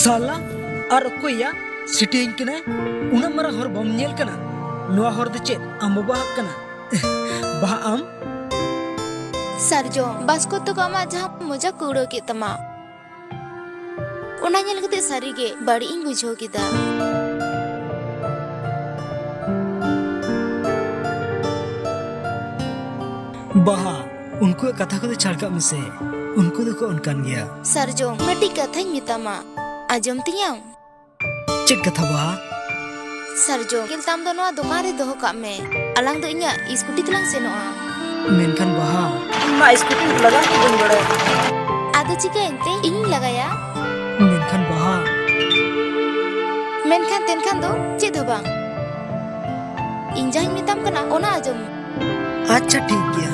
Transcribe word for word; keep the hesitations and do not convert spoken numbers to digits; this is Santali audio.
ᱥᱟᱞᱟ, ᱟᱨ ᱚᱠᱚᱭᱭᱟ ᱥᱤᱴᱤᱭᱟᱹᱧ ᱠᱟᱱᱟᱭ? ᱩᱱᱟᱹᱜ ᱢᱟᱨᱟᱝ ᱦᱚᱨ ᱵᱟᱢ ᱧᱮᱞ ᱠᱟᱱᱟ? ᱱᱚᱣᱟ ᱦᱚᱨ ᱫᱚ ᱪᱮᱫ ᱟᱢ ᱵᱟᱵᱟᱣᱟᱜ ᱠᱟᱱᱟ? ᱵᱟᱦᱟ ᱟᱢ? ᱥᱟᱨᱡᱚᱢ, ᱵᱟᱥᱠᱚᱛ ᱛᱟᱠᱚ ᱟᱢᱟᱜ ᱡᱟᱦᱟᱸ ᱢᱚᱡᱟᱠ ᱠᱚ ᱩᱲᱟᱹᱣ ᱠᱮᱫ ᱛᱟᱢᱟ, ᱚᱱᱟ ᱧᱮᱞ ᱠᱟᱛᱮ ᱥᱟᱹᱨᱤᱜᱮ ᱵᱟᱹᱲᱤᱡ ᱤᱧ ᱵᱩᱡᱷᱟᱹᱣ ᱠᱮᱫᱟ᱾ ᱵᱟᱦᱟ, ᱩᱱᱠᱩᱣᱟᱜ ᱠᱟᱛᱷᱟ ᱠᱚᱫᱚ ᱪᱷᱟᱲ ᱠᱟᱜ ᱢᱮᱥᱮ, ᱩᱱᱠᱩ ᱫᱚᱠᱚ ᱚᱱᱠᱟᱱ ᱜᱮᱭᱟ᱾ ᱥᱟᱨᱡᱚᱢ, ᱢᱤᱫᱴᱤᱡ ᱠᱟᱛᱷᱟᱧ ᱢᱮᱛᱟᱢᱟ, ᱟᱸᱡᱚᱢ ᱛᱤᱧᱟᱢ? ᱪᱮᱫ ᱠᱟᱛᱷᱟ ᱵᱟᱦᱟ? ᱥᱟᱨᱡᱚᱢ, ᱥᱟᱭᱠᱮᱞ ᱛᱟᱢ ᱫᱚ ᱱᱚᱣᱟ ᱫᱚᱠᱟᱱ ᱨᱮ ᱫᱚᱦᱚ ᱠᱟᱜ ᱢᱮ, ᱟᱞᱟᱝ ᱫᱚ ᱤᱧᱟᱜ ᱤᱥᱠᱩᱴᱤ ᱛᱮᱞᱟᱝ ᱥᱮᱱᱚᱜᱼᱟ᱾ ᱢᱮᱱᱠᱷᱟᱱ ᱵᱟᱦᱟ᱾ ᱤᱧ ᱢᱟ ᱤᱥᱠᱩᱴᱤ ᱞᱟᱜᱟᱣ ᱜᱮ ᱵᱟᱹᱧ ᱵᱟᱲᱟᱭᱟ᱾ ᱟᱫᱚ ᱪᱤᱠᱟᱹᱭᱮᱱ ᱛᱮ? ᱤᱧᱤᱧ ᱞᱟᱜᱟᱭᱟ᱾ ᱢᱮᱱᱠᱷᱟᱱ ᱵᱟᱦᱟ᱾ ᱢᱮᱱᱠᱷᱟᱱ ᱛᱮᱱᱠᱷᱟᱱ ᱫᱚ ᱪᱮᱫ ᱦᱚᱸ ᱵᱟᱝ᱾ ᱤᱧ ᱡᱟᱦᱟᱸᱧ ᱢᱮᱛᱟᱢ ᱠᱟᱱᱟ ᱚᱱᱟ ᱟᱸᱡᱚᱢ ᱢᱮ᱾ ᱟᱪᱪᱷᱟ, ᱴᱷᱤᱠ ᱜᱮᱭᱟ᱾